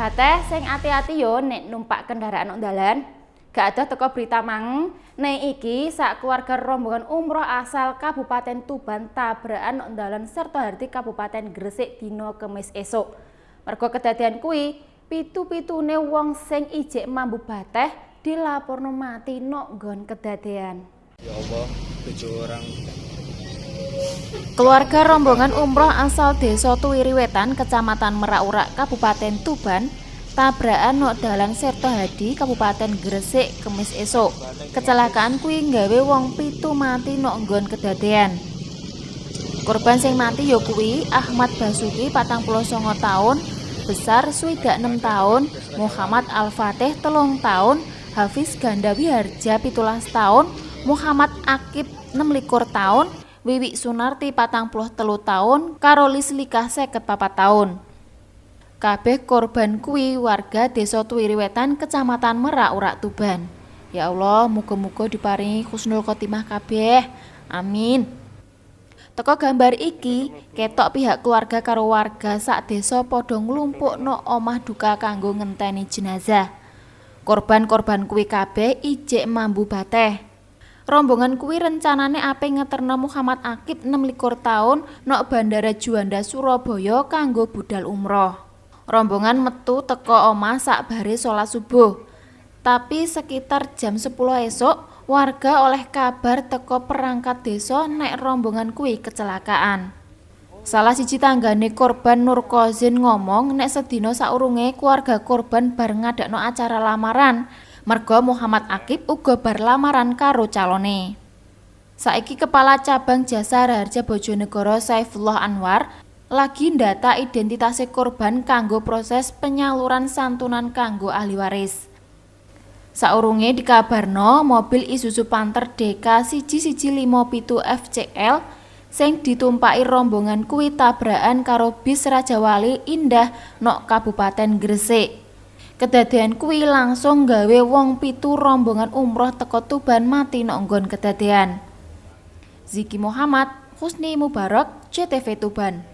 Bateh sing ati-ati yo nek numpak kendaraan nang dalan. Gak adoh teko berita mang, nek iki sak keluarga rombongan umroh asal Kabupaten Tuban tabrakan nang dalan Sertohardi Kabupaten Gresik dina Kemis esuk. Mergo kedadean kuwi, pitu-pitune wong sing ijek mambu bateh dilaporno mati nok nggon kedadean. Ya Allah, 7 orang. Keluarga rombongan umroh asal Desa Tuwiri Wetan, Kecamatan Merak-Urak, Kabupaten Tuban, tabrakan nok dalan Sertohadi, Kabupaten Gresik, Kemis esuk. Kecelakaan kuwi nggawe wong 7 mati nok nggon kedadean. Korban sing mati ya kuwi Ahmad Basuki 49 taun, Besar 66 taun, Muhammad Al-Fatih 3 taun, Hafiz Ganda Wiharja 17 taun, Muhammad Akib 26 taun, Wiwik Sunarti 43 taun, karo Lislikah 54 taun. Kabeh korban kuwi warga Desa Tuwiri Wetan, Kecamatan Merak-Urak, Tuban. Ya Allah, muga-muga diparingi husnul khotimah kabeh. Amin. Teko gambar iki, ketok pihak keluarga karo warga sak desa padha nglumpukno omah duka kanggo ngenteni jenazah. Korban-korban kuwi kabeh ijek mambu bateh. Rombongan kuwi rencanane ape ngeterno Muhammad Akib 26 taun nok Bandara Juanda Surabaya kanggo budal umroh. Rombongan metu teko omah sakbare salat subuh. Tapi sekitar jam 10 esuk, warga oleh kabar teko perangkat desa nek rombongan kuwi kecelakaan. Salah siji tanggane korban Nur Kozin ngomong nek sedina saurunge keluarga korban bar ngadakno acara lamaran. Merga Muhammad Akib uga bar lamaran karo calone. Saiki Kepala Cabang Jasa Raharja Bojonegoro Saifullah Anwar lagi ndata identitase korban kanggo proses penyaluran santunan kanggo ahli waris. Saurunge dikabarno mobil Isuzu Panther DK 1157 FCL sing ditumpaki rombongan kuwi tabrakan karo bis Rajawali Indah nok Kabupaten Gresik. Kedadean kuwi langsung gawe wong 7 rombongan umroh teko Tuban mati nok nggon kedadean. Ziki Muhammad, Husni Mubarak, JTV Tuban.